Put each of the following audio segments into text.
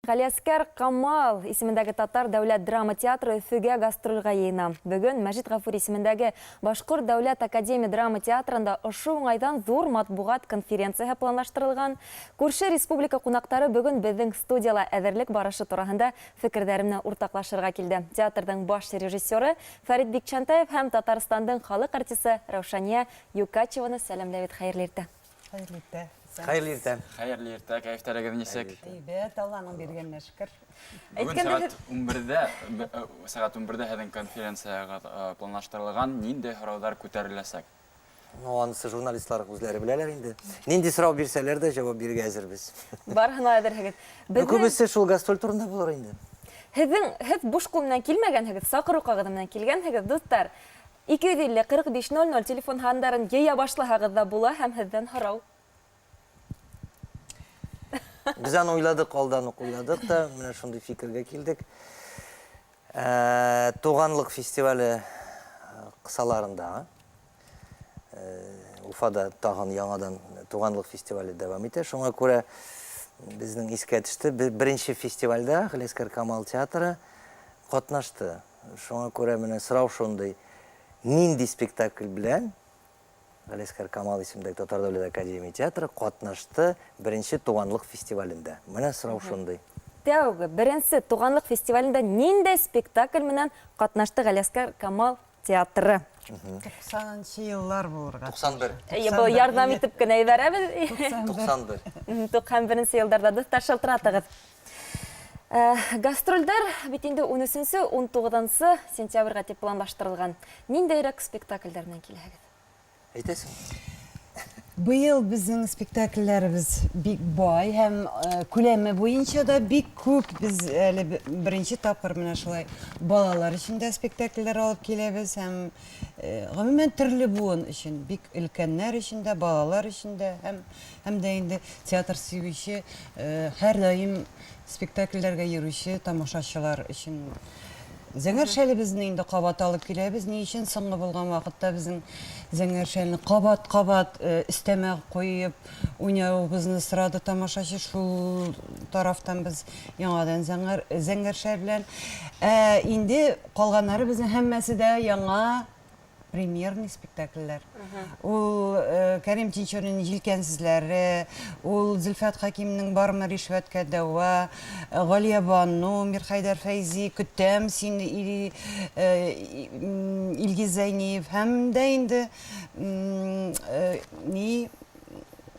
Галиәскәр Камал исемендәге Татар дәүләт драма театры Өфегә гастрольгә йыена. Бүген Мәҗит Гафури исемендәге Башкорт дәүләт академия драма театрында ошо уңайдан зур матбугат конференцияһе планлаштырылган. Күрше республика кунактары бүген безнең студияла әзерлек барышы тураһында фикерҙәре менән уртаклашырга килде. Театрҙың баш режиссеры Фәрит Бикчәнтәев һәм Татарстандың халык артисы Раушания Юкачеваны сәламләбез. Хәерле иртә! Хәерле иртә. Хәерле иртә. Хәерле иртә. Кәефтәрегез ничек? Әйбәт, Алланың биргәненә шөкер. Бүген сәгать 11-дә, сәгать 11-дә һеҙҙең конференциягеҙ планлаштырылган. Ниндәй һорауҙар күтәреләсәк? Ну, анысы журналистлар үзләре беләләр инде. Нинди сорау бирсәләр дә, җавап бирергә әзербез. Барыһына әзерһегез. Ну, күбесе шул гастроль турында булыр инде. Һеҙҙең, һеҙ буш ҡул менән килмәгәнһегеҙ, саҡырыу ҡағыҙы менән килгәнһегеҙ, дуҫтар. 250 45 00 телефон һандарын йыя башлаһагыз да була һәм һеҙҙән һорау. Без аны уйладык, алдан ук уйладык та, менә шундый фикергә килдек. Э, Туганлык фестивале э, кысаларында э, Уфада тагын яңадан Туганлык фестивале дәвам итә. Шуңа күрә безнең искә төште, беренче фестивальдә Галиәсгар Камал театры катнашты. Шуңа күрә менә сорау шундый, нинди спектакль белән Галиәсгар Камал исемендәге Татар дәүләт академия театры катнашты беренче Туганлык фестивалендә? Менә сорау шундый. Тәүге, беренче Туганлык фестивалендә ниндәй спектакль менән катнашты Галиәсгар Камал театры? 90 нчы еллар булырга тиеш. 91. Әйе, бу ярдәм итеп кенә җибәрәбез. 91. 91 нче елларда, дуслар, шылтыратыгыз. Гастрольдәр бит инде унөченче, унтугызынчы сентябрьгә дип планлаштырылган. Ниндәйрәк спектакльләр белән киләһегез? Әйтәсең. Быел безнең спектакльләребез бик бай һәм күләме буенча да бик күп. Без әле беренче тапкыр менә шулай балалар өчен дә спектакльләр алып киләбез һәм гомумән төрле буын өчен, бик өлкәннәр өчен дә, балалар өчен дә һәм Һәм дә инде театр сөюче, һәрдаим спектакльләргә йөрүче тамашачылар өчен Зәңгәр шәлебезне инде кабат алып киләбез. Ни өчен соңгы булган вакытта безнең Зәңгәр шәлне кабат-кабат өстәмә куеп уйнавыбызны сорады тамашачы. Шул тарафтан без яңадан Зәңгәр Зәңгәр шәл белән. Ә инде калганнары безнең һәммәсе дә яңа премьерный спектакльләр. Ул э, Кәрим Тинчуринның Җилкәнсезләре, ул Зөлфәт Хәкимнең Бармы ришвәткә дәва, э, Галия Бану, Мирхәйдәр Фәйзи, Көтәм сине или э, Илгиз Зәйниев һәм дә инде ни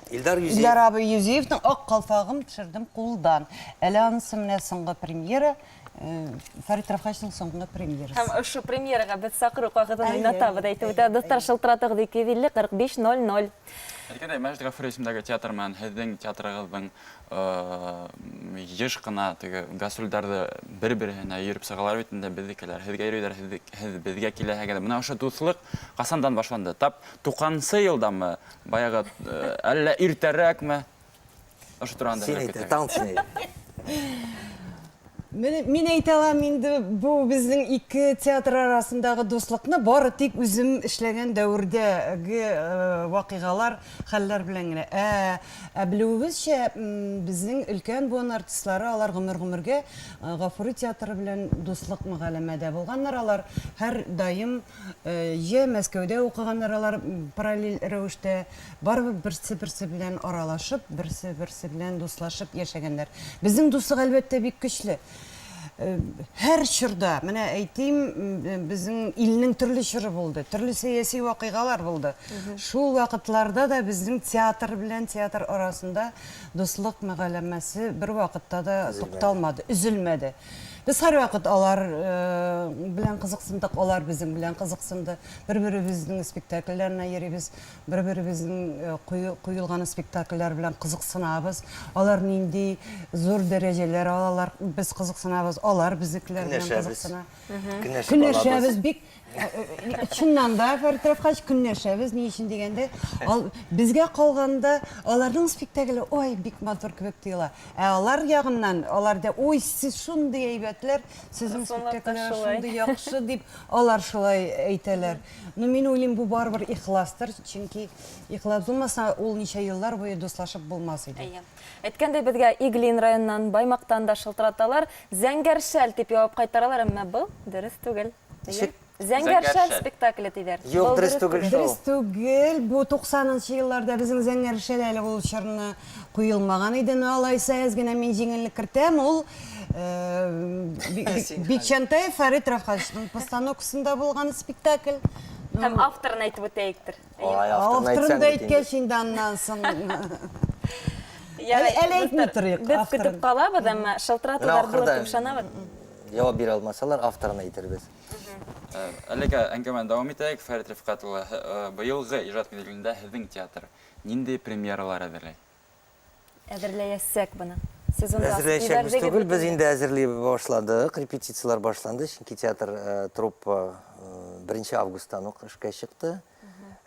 Илдар Юзиев. Илдар абый Юзиевның Ак калфагым төшердем кулдан. Әле анысы менә соңгы премьера. Фәрит Рафкатьның соңгы премьерасы. Һәм ошо премьерага без сакыру кагызын уйнатабыз, әйтеп үтә. Дуслар, шылтыратыгыз 250 45 00. Әйткәндәй, Мәҗит Гафури исемендәге театр белән һезнең театрыгызның еш кына теге гастрольдәрдә бер-беренә йөреп чыгалар бит инде, безнекеләр һезгә йөриләр, һез безгә киләһегез. Менә ошо дуслык касандан башланды? Тап туканынчы елдамы, баягы, әллә иртәрәкме? Ошо турында Син һөйләп әйт, китәгез. тагын син әйт. Менә мин әйтә алам инде, бу безнең ике театр арасындагы дуслыкны бары тик үзем эшләгән дәвердәге вакыйгалар, хәлләр белән генә. Ә, ә белүебезчә, безнең өлкән буын артистлары алар гомер-гомергә Гафури театры белән дуслык мөгаләмәдә булганнар. Алар һәрдаим Йә Мәскәүдә укыганнар алар параллель рәвештә, барыбер берсе-берсе белән аралашып, берсе-берсе белән дуслашып яшәгәннәр. Безнең дуслык, әлбәттә, бик көчле. Һәр чорда, менә әйтим, безнең илнең төрле чоры булды, төрле сәяси вакыйгалар булды. Шул вакытларда да безнең театр белән театр арасында дуслык мөгаләмәсе бервакытта да тукталмады, өзелмәде. Без һәрвакыт алар белән кызыксындык, алар безнең белән кызыксынды. Бер-беребезнең спектакльләренә йөрибез, бер-беребезнең куелган спектакльләр белән кызыксынабыз. Алар нинди зур дәрәҗәләр алалар, без кызыксынабыз, алар безнекеләр белән кызыксына. Көнләшәбез. Бик Чыннан да, Фәрит Рафкатович, көнләшәбез. Ни өчен дигәндә, ал, безгә калганда аларның спектакле, ой, бик матур кебек тоела. Ә алар ягыннан, алар да, ой, сез шундый әйбәт. әйбәтләр, сезнең Чынлап та спектакльләр шулай. шундый яхшы дип алар шулай әйтәләр. Ну, мин уйлыйм, бу барыбер ихластыр, чөнки ихлас булмаса, ул ничә еллар буе дуслашып булмас иде. Әйе. Әйткәндәй, безгә Иглин районыннан, Баймактан да шылтыраталар. Зәңгәр шәл дип җавап кайтаралар, әмма был дөрес түгел. Ничек? Зәңгәр Зәңгәр шәл шәл. спектакле диләр. Юк, Был дөрес түгел шул. Дөрес түгел, бу 90 нчы елларда безнең Зәңгәр шәл әле ул чорны куелмаган иде. Но алайса әз генә мин җиңеллек кертәм, ул Бикчәнтаев Фәрит Рафхановичның постановкасында булган спектакль. Һәм авторын әйтеп үтәектер. Ай, авторын Авторын әйтсәң да бит инде. әйткәч инде аннан соң. Ярай, Әле әйтми дуслар, торыйк, Без авторын. көтеп калабыз, әмма Менә шылтыратулар булыр ахырда дип ышанабыз. Җавап бирә алмасалар, авторын әйтербез. Әлегә әңгәмәне дәвам итәйек. Фәрит Рифкать улы, быелгы иҗат мизгелендә һезнең театр нинди премьералар әзерли? Әзерләячәк быны. Сезонда Әзерләячәкбез җибәрдегез түгел, бит без инде. инде әзерли башладык, репетицияләр башланды, чөнки театр труппа 1 августтан ук эшкә чыкты.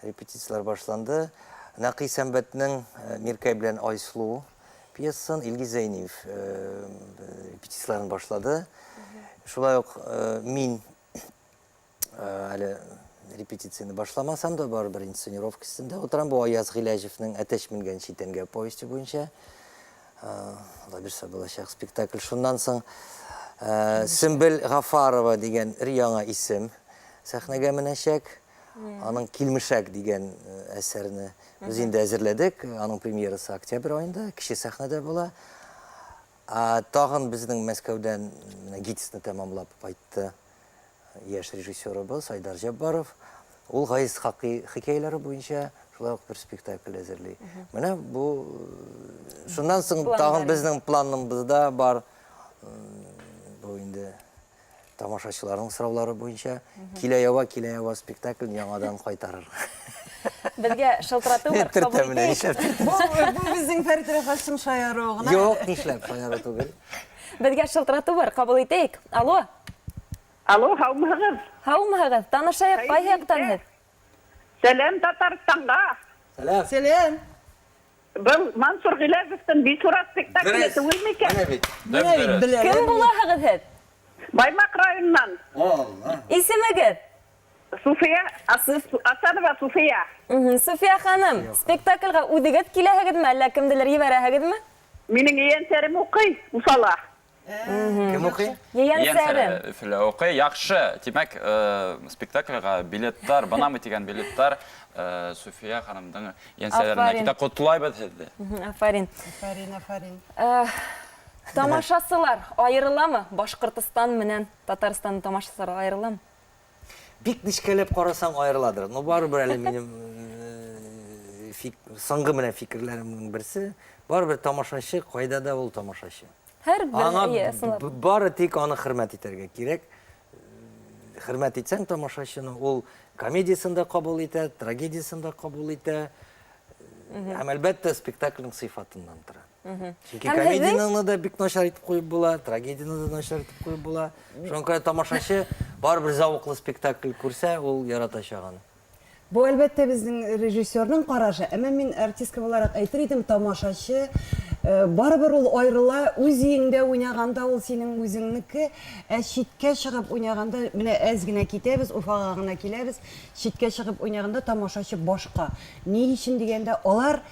Репетицияләр башланды. Нәкый Сәмбәтнең Миркәй белән Айсылу пьесасын Илгиз Зәйниев репетицияләрен башлады. Шулай ук мин әле репетицияне башламасам да, барыбер инсценировкасында утырам. Бу Аяз Гыйләҗевнең Әтәч менгән читәнгә повесте буенча. Алла бирсә булачак спектакль. Шуннан соң Сөмбел Гафарова дигән өр-яңа исем сәхнәгә менәчәк. Аның Килмешәк дигән әсәрне без инде әзерләдек. Аның премьерасы октябрь аенда кече сәхнәдә була. Тагын безнең Мәскәүдән менә ГИТИСны тәмамлап кайтты яшь режиссерыбыз Айдар Җаббаров. Ул Гаяз Исхакый хикәяләре буенча шулай ук бер спектакль әзерли. Менә бу шуннан соң тагын безнең планыбызда бар бу инде тамашачыларның сораулары буенча килә ява, килә ява спектакль яңадан кайтарыр. Безгә шылтырату бар, кабул итәйек. Бу безнең Фәрит Рәфәтшин шаяруы гына. Юк, нишләп шаяру түгел. Безгә шылтырату бар, кабул итәйек. Алло. Алло, һаумыһыгыз? Һаумыһыгыз. Танышайык, кайсы яктан һез? Сәлам Татарстанга. Сәлам. Сәлам. Был Мансур Гыйләҗевтың Бисура спектакле Дөрес. түгел микән? Менә бит. Менә бит беләләр. Кем булаһыгыз һез? Баймак районыннан. Алла. Исемегез? Суфия Асанова Суфия. Суфия ханым, спектакльгә үзегез киләһегезме, әллә кемделер җибәрәһегезме? Минем ейәнсәрем укый Уфала. Кем укый? Ейәнсәрем. Өфелә укый. Яхшы. Димәк, спектакльгә билетлар, бынамы дигән билетлар Суфия ханымның ейәнсәрләренә китә. Котлайбыз һеҙҙе. Афарин. Афарин, афарин. Тамашасылар аерыламы? Башкортостан менән Татарстан тамашасылары аерыламы? Бик нечкәләп карасаң аерыладыр. Но барыбер әле минем соңгы менә фикерләремнең берсе, барыбер тамашачы кайда да ул тамашачы. Һәрбер Аңа бары тик аны хөрмәт итәргә кирәк. Хөрмәт итсәң тамашачыны, ул комедиясен дә кабул итә, трагедиясен дә кабул итә. Һәм әлбәттә спектакльнең сыйфатыннан тора. Чөнки комедияне дә бик начар итеп куеп була, трагедияне дә начар итеп куеп була. Шуңа күрә тамашачы барыбер зәвыклы спектакль күрсә, ул яратачак аны. Бу, әлбәттә, безнең режиссерның карашы, әмма мин артистка буларак әйтер идем, тамашачы барыбер ул аерыла, үз өеңдә уйнаганда ул синең үзеңнеке, ә читкә чыгып уйнаганда, менә әз генә китәбез, Уфага гына киләбез, читкә чыгып уйнаганда тамашачы башка. Ни өчен дигәндә, алар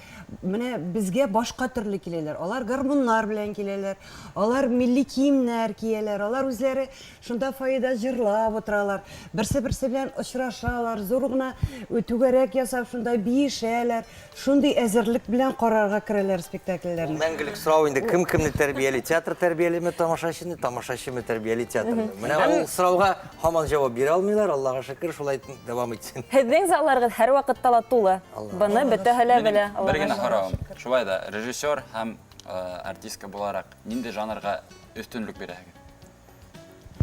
менә безгә башка төрле киләләр. Алар гармуннар белән киләләр, алар милли киемнәр кияләр, алар үзләре шунда фойеда җырлап утыралар, берсе-берсе белән очрашалар, зур гына түгәрәк ясап шунда биешәләр. Шундый әзерлек белән карарга керәләр спектакльләрне. Ул мәңгелек сорау инде, кем кемне тәрбияли, театр тәрбиялиме тамашачыны, тамашачымы тәрбияли театрны? Менә ул сорауга һаман җавап бирә алмыйлар, Аллага шөкер, шулай дәвам итсен. Һезнең залларыгыз һәрвакытта ла тулы. Быны бөтәһе лә белә. Минем бер генә соравым. Шулай да режиссер һәм артистка буларак нинди жанрга өстенлек бирәһегез?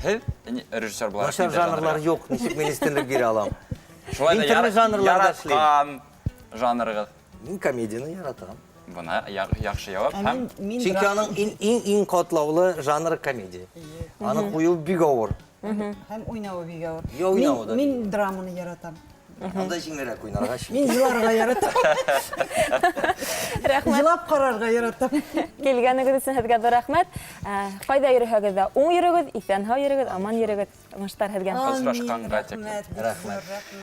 Һеҙ режиссер буларак Начар жанрлар юк, ничек мин өстенлек бирә алам? Шулай да яраткан жанрыгыз? Мин комедияне яратам. Бына яхшы яуап һәм Чөнки аның иң иң катлаулы жанры комедия. Аны кую бик авыр. Һәм уйнавы бик авыр. Уйнавы да. Мин драманы яратам. Анда җиңелрәк уйнарга чөнки. Мин җыларга яратам. Рәхмәт. Җылап карарга яратам. Килгәнегез өчен һеҙгә ҙур рәхмәт. Ә, Кайда йөрөһәгеҙ дә уң йөрөгөҙ, иҫән-һау йөрөгөҙ, аман йөрөгөҙ. Уңыштар һеҙгә. Осрашҡанға тиклем. Рәхмәт. Рәхмәт. Рәхмәт.